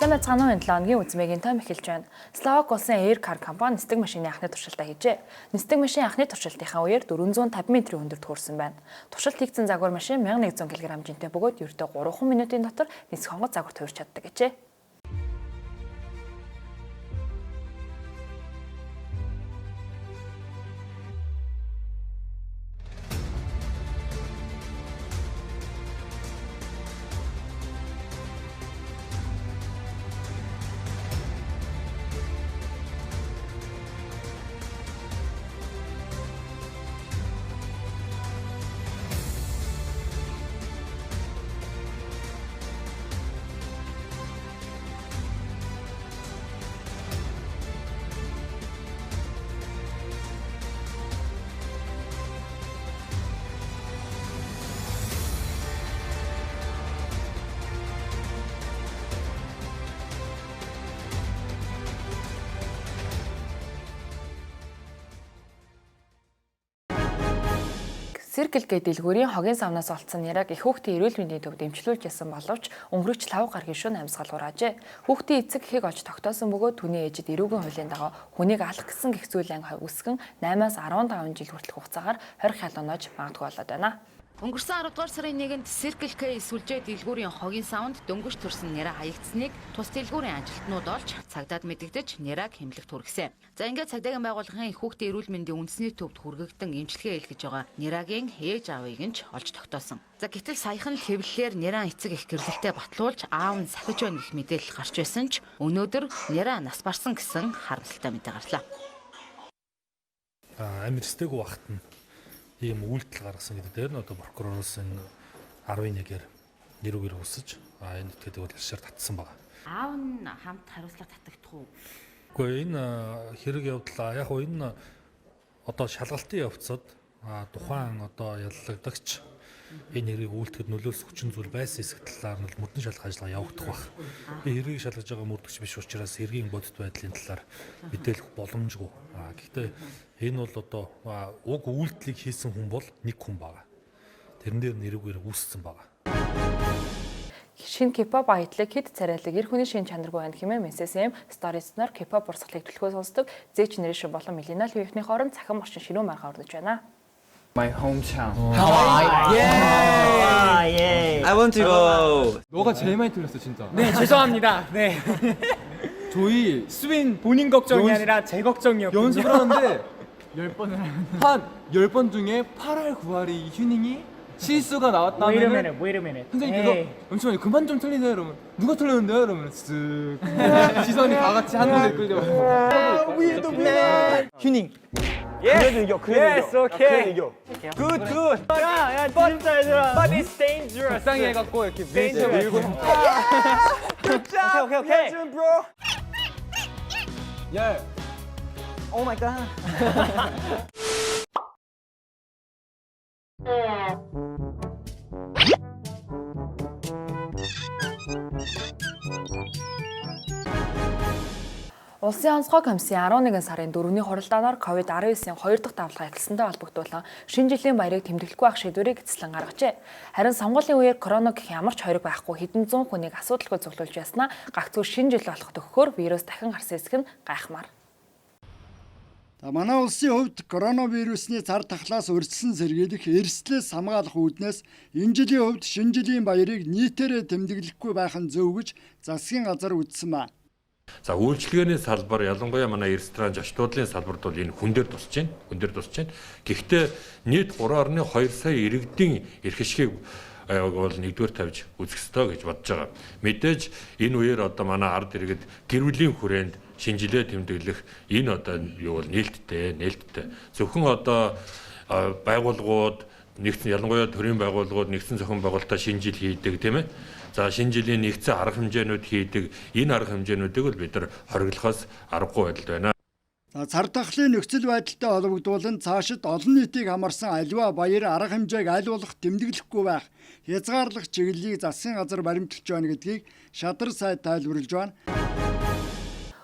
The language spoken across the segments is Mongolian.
Сайн байцгаана уу, энэ 7 хоногийн үзмэгийн том эхэлж байна. Словак улсын Air Car компани нисдэг машины анхны туршилтаа хийжээ. Нисдэг машин анхны туршилтынхаа үеэр 450 метрийн өндөрт хүрсэн байна. Туршилт хийгдсэн загвар машин 1100 кг жинтэй бөгөөд ердөө 3 минутын дотор нисэх онгоц загварт хувирч чаддаг гэжээ. Circle K дэлгүүрийн хогийн савнаас олдсон нэраг их хүүхдийн эрүүл мэндийн төвд эмчлүүлж ясан боловч өнгөрөгч 5 гарагийн шөнө амьсгал хураажээ. Хүүхдийн эцэг эхийг олж тогтоосон бөгөөд түүний ээжид эрүүгийн хуулийн дагуу хүнийг алах гэсэн гэх зүйл анги үүсгэн 8-аас 15 жил хүртэлх хугацаагаар хорих ялуунаж магадгүй болоод байна. Өнгөрсөн 10 дугаар сарын 1-нд Circle K сүлжээ дэлгүүрийн хогийн савнд дөнгөж төрсөн нэраа хаягдсныг тус дэлгүүрийн ажилтнууд олж цагдаад мэдэгдэж нэраг хэмнэлт хүргэсэн. За ингээд цагдаагийн байгууллагын их хүүхдийн эрүүл мэндийн үндэсний төвд хүргэгдэн эмчилгээ хийлгэж байгаа нэрагийн ээж аавыг нь ч олж тогтоосон. За гэтэл саяхан л хэвлэлээр нэраа эцэг их гэрлэлтэд батлуулж аав нь сахиж байна гэх мэдээлэл гарч байсан ч өнөөдөр нэраа нас барсан гэсэн харамсалтай мэдээ гарлаа. Амир стэйг багт нь ийм үйлдэл гаргасан гэдэг дээр нь одоо прокуророос энэ 11-ээр нэрүүгээр үсэж энэ этгээдэг бол алшаар татсан байна. Аав нь хамт хариуцлага татагдах уу? Үгүй, энэ хэрэг явдал яг хуу энэ одоо шалгалтын явцад тухайн одоо яллагдагч энэ хэргийг үйлдэхэд нөлөөлөх хүчин зүйл байсан хэсэг талаар нь мөрдөн шалгах ажиллагаа явагдах байх. Би хэргийг шалгаж байгаа мөрдөгч биш учраас хэргийн бодит байдлын талаар мэдээлэх боломжгүй. Гэхдээ энэ бол одоо уг үйлдэлийг хийсэн хүн бол нэг хүн байгаа. Тэрэн дээр нэрүүгээр үүссэн байгаа. Шинэ K-pop аяллыг хэд царайлаг эр хүний шин чанаргүй байна хэмээн MSSM Stories-наар K-pop урсгалыг түлхүү сонсдог Z Generation болон Millennial үеийнхний хооронд цахим орчин ширүүн маргаан орнож байна. My hometown. Hawaii. Yeah. I want to go. 너가 제일 많이 틀렸어 진짜. 네, 죄송합니다. 네. 저희 수빈 본인 걱정이 아니라 제 걱정이었군요. 연습을 하는데 10번을 한 10번 중에 8할 9할이 휴닝이 실수가 Wait a 나왔다면 minute, wait a minute. 선생님께서 에이. 잠시만요, 그만 좀 틀리세요 이러면 누가 틀렸는데요 이러면 쓱 시선이 다 같이 한 곳에 끌려. 휴닝. 그래도 이겨. 그래도 yes, 이겨. Okay. 그래도 이겨. Good, good. 야, 야, 진짜 얘들아. But it's dangerous. 적당히 해갖고 이렇게 밀고 밀고. 오케이, 오케이, 오케이. 야. Oh my god. Улсын онцгой комиссийн 11 сарын 4-ний хуралдаанаар COVID-19-ийн 2 дахь давлгаа эхэлсэнтэй холбогдуулан шинэ жилийн баярыг тэмдэглэхгүй байх шийдвэрийг эцэслэн гаргажээ. Харин сонгуулийн үеэр корона гэх ямар ч хориг байхгүй хэдэн зуун хүнийг асуудалгүй цуглуулж яснаа гагцхүү шинэ жил болох төгөхөөр вирус дахин гарсан хэсэг нь гайхмаар. За манай улсын хувьд коронавирусны цар тахлаас урьдчилан сэргийлэх, эрсдлээс хамгаалах үүднээс энэ жилийн хувьд шинэ жилийн баярыг нийтээрээ тэмдэглэхгүй байх нь зөв гэж засгийн газар үзсэн ба. За үйлчилгээний салбар, ялангуяа манай ресторан, зочдлын салбарт бол энэ хүн дээр тусч байна. Хүн дээр тусч байна. Гэхдээ нийт 3.2 сая иргэдийн эрх ашгийг бол нэгдүгээр тавьж үзэх ёстой гэж бодож байгаа. Мэдээж энэ үеэр одоо манай ард иргэд гэр бүлийн хүрээнд шинэ жилээ тэмдэглэх энэ одоо юу бол нээлттэй, нээлттэй. Зөвхөн одоо байгууллагууд нэгдсэн, ялангуяа төрийн байгууллагууд нэгдсэн зохион байгуулалтаа шинэ жил хийдэг, тийм ээ. За шинэ жилийн нэгдсэн арга хэмжээнүүд хийдэг. Энэ арга хэмжээнүүдийг бол бид нар хориглохоос аргагүй байдалд байна. За цар тахлын нөхцөл байдалтай холбогдуулан цаашид олон нийтийг хамарсан аливаа баяр арга хэмжээг аль болох тэмдэглэхгүй байх, хязгаарлах чиглэлийг засгийн газар баримталж байна гэдгийг шадар сайд тайлбарлаж байна.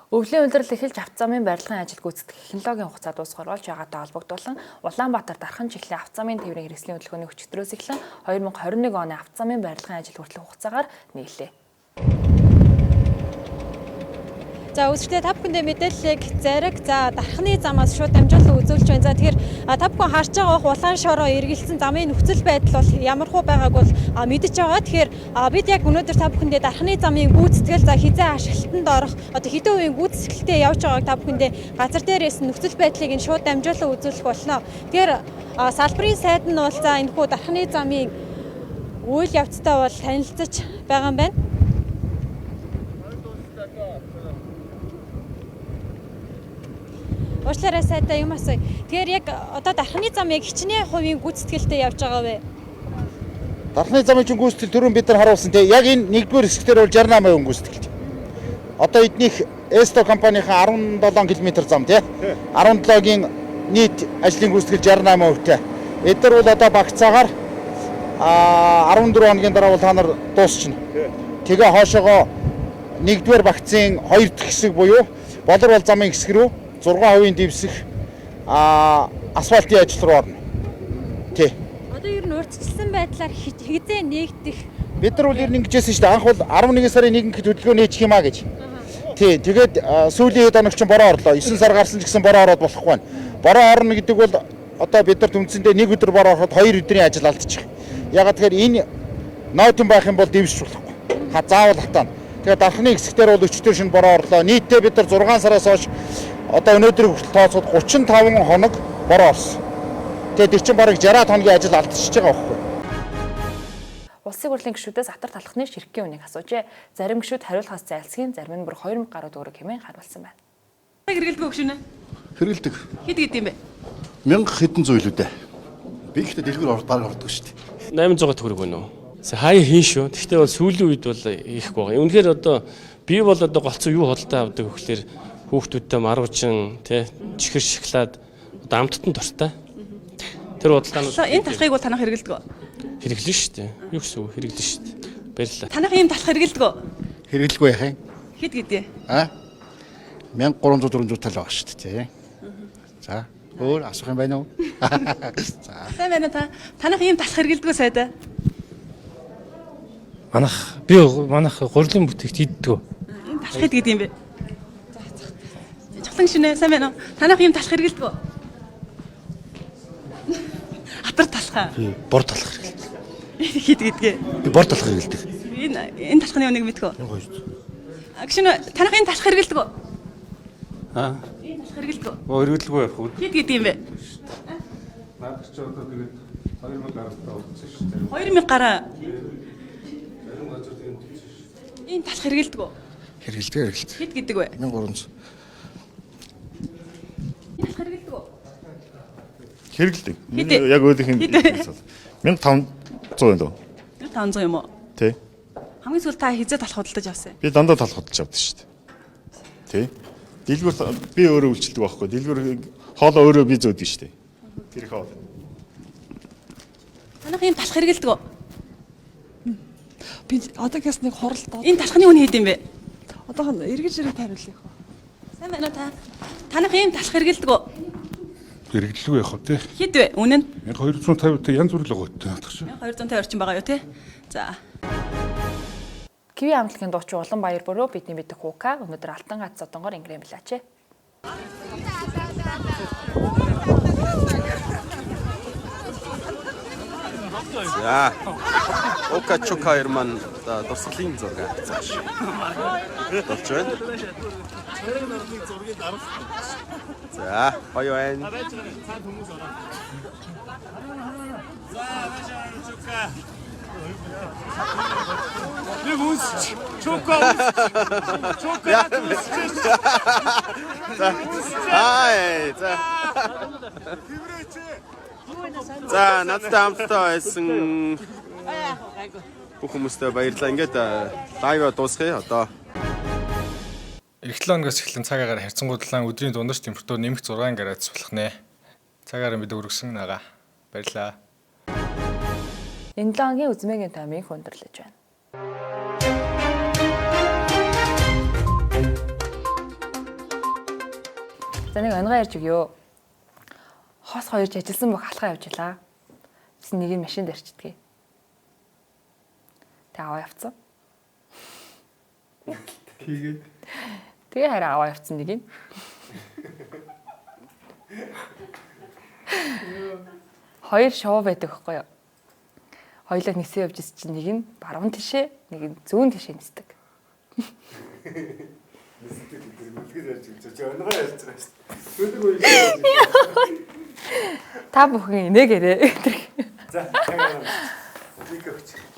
Өвлийн улирал эхэлж авто замын барилгын ажил гүйцэтгэх технологийн хугацаа дуусгаар болж байгаатай холбогдуулан Улаанбаатар Дархан чиглэлийн авто замын тээврийн хэрэгслийн хөдөлгөөний өчигдрөөс эхлэн 2021 оны авто замын барилгын ажил хүртэлх хугацаагаар нийлээ. За үзэгчдээ та бүхэндээ мэдээллийг Зариг за Дархны замаас шууд дамжуулан үзүүлж байна. За тэгэхээр та бүхэн харж байгаа бох улаан шороо эргэлзсэн замын нөхцөл байдал бол ямархуу байгааг бол мэдэж байгаа. Тэгэхээр бид яг өнөөдөр та бүхэндээ Дархны замын гүйцэтгэл за хэзээ ашиглалтанд орох одоо хэдэн хувийн гүйцэтгэлтэй явж байгааг та бүхэндээ газар дээрээс нөхцөл байдлыг нь шууд дамжуулан үзүүлэх болно. Тэгэхээр салбарын сайд нь бол за энэхүү Дархны замын үйл явцтай бол танилцаж байгаа юм байна. Уучлаарай сайдаа юм асууя. Тэгэхээр яг одоо Дархны зам яг хичнээн хувийн гүйцэтгэлтэй явж байгаа вэ? Дархны замын чинь гүйцэтгэл түрүүн бид нар харуулсан тий. Яг энэ нэгдүгээр хэсгээр бол 68% гүйцэтгэлтэй. Одоо эднийх Эсто компанийн 17 км зам тий. 17-гийн нийт ажлын гүйцэтгэл 68%-тай. Эдгээр бол одоо багцаагаар 14 хоногийн дараа бол та нар дуусчихна. Тэгээ хоошоогоо нэгдүгээр багцын хоёр дахь хэсэг буюу Болор бол замын хэсэг рүү 6% дэвсэх асфальтын ажил руу орно. Тий. Одоо ер нь урьдчилсан байдлаар хэзээ нээгдэх? Бид нар бол ер нь ингэжсэн шүү дээ. Анх бол 11 сарын 1-нд хөдөлгөөн нээчих юм а гэж. Тий. Тэгээд сүүлийн хэд хоног чинь бороо орлоо. 9 сар гарсан ч гэсэн бороо ороод болохгүй байна. Бороо орно гэдэг бол одоо бид нарт үндсэндээ нэг өдөр бороо ороход 2 өдрийн ажил алдчих. Ягаад тэгэхээр энэ нойтон байх юм бол дэвсэж болохгүй. Заавал хатаана. Тэгээд Дархны хэсгээр бол өчтөр шинэ бороо орлоо. Нийтдээ бид нар 6 сараас хойш одоо өнөөдрийг хүртэл тооцоход 35 хоног бороо орсон. Тэгээд тэр чинь бараг 60 хоногийн ажил алдчихж байгаа байхгүй. Улсын хурлын гишүүдээс атар талхны ширхгийн үнийг асуужээ. Зарим гишүүд хариулахаас зайлсхийм, зарим нь бүр 2000 гаруй төгрөг хэмээн хариулсан байна. Хэрэгэлдэг гүшин ээ? Хэрэгэлдэг. Хэд гэдэм бэ? 1000 хэдэн зуун илүү дээ. Би ихтэй дэлгүүр бараг ордог шүү дээ. 800 төгрөг өнөө. Хаяа хийн шүү. Гэхдээ бол сүүлийн үед бол ихгүй байгаа. Үнэхээр одоо би бол одоо голцоо юу худалдаа авдаг вөхлөөр хүүхдүүдтэй марвжин тий чихэр шоколад одоо амттан дуртай. Тэр худалдаанууд энэ талхыг бол танах хэрэгэлдэг үү? Хэрэглэн шүү дээ. Юу гэсэн үг хэрэглэн шүү дээ. Баярлалаа. Танах ийм талх хэрэгэлдэг үү? Хэрэглэгүй яах юм? Хэд гэдээ? А? 1300 400 тал байгаа шүү дээ тий. За өөр асуух юм байна уу? За. Сайн байна та. Танах ийм талх хэрэглэдэг үү сайдаа? Манах би манах гурилан бүтээгт иддэг. Энэ талх хэд гэдэг юм бэ? Чухлан шинэ сайн байна уу? Танах ийм талх хэрэглэдэг үү? Атар талхаа. Би бор талх хэрэглэдэг. Хэд гэдгээ? Би бор талх хэрэглэдэг. Энэ талхны үнийг мэдэх үү? 1200. Гүшин танах энэ талх хэрэглэдэг үү? Аа. Энэ талх хэрэглэдэг үү? Хэрэглэгүй явах үү? Хэд гэдэг юм бэ? Наад чи одоо тэгээд 2000 гаралтай болсон шүү дээ. 2000 гараа. Энэ талх хэрэглэдэг үү? Хэрэглэдэг хэрэглэдэг. Хэд гэдэг вэ? 1300. Энэ талх хэрэглэдэг үү? Хэрэглэдэг. Яг өөрийнх нь 1500 юм дөө. 1500 юм уу? Тий. Хамгийн сүүлд та хэзээ талх худалдаж авсан юм? Би дандаа талх худалдаж авдаг шүү дээ. Тий. Дэлгүүр би өөрөө үйлчилдэг байхгүй. Дэлгүүр хоолоо өөрөө би зөөдөг шүү дээ. Тэр их хоол. Танах ийм талх хэрэглэдэг үү? Би одоогоос нэг хуралд. Энэ талхны үн хэд юм бэ? Одоохон эргэж ирэх хариулъя. Сайн байна уу та? Танах ийм талх хэрэглэдэг үү? Хэрэглэгүй явах уу тий? Хэд вэ? Үнэн нь 1250 тэ янз бүр л байгаа үү наадах чи. 1250 орчим байгаа юу тий? За. Киви амтлагын дуучин Улан Баяр бөрөө бидний мэдэх Ука өнөөдөр Алтан гац зодонгоор ингэрэн билаачээ. За. Ока Чука хоёр маань дурсгалын зураг авцааш. Болж байна. За, гоё байна. Нэг үнсч. Чука үнсч. Чука үнсч. За. Хай, за. За, надтай хамтдаа байсан бүх хүмүүстээ баярлалаа. Ингээд лайваа дуусгая одоо. Эх 7 хоногоос эхлэн цаг агаар харьцангуйдлан өдрийн дундаж температур нэмэх 6 градус болох нэ. Цагаараа бид өргөсөн нагаа. Баярлалаа. Энэ 7 хоногийн үзмэгийн таймыг хүндэрлэж байна. За нэг онгоо ярьж өгөө. Хос хоёрч ажилласан бүх алхаа явж илаа. Тэгсэн нэг нь машинд ярьчдгийг. Тэг аваа явцсан. Тэгээд Тэгээ хараа аваа явцсан нэг юм. Хоёр шоу байдаг байхгүй юу? Хоёлаа нисээ явж ирсэн чинь нэг нь баруун тишээ, нэг нь зүүн тишээ нисдэг. Нисдэг гэдэг үлгэр ярьж гэж чи онгоо ярьж байгаа шүү дээ. Шүлэг үе. Та бүхэн инээгээрэй. За, цагаар. Нэг өгч.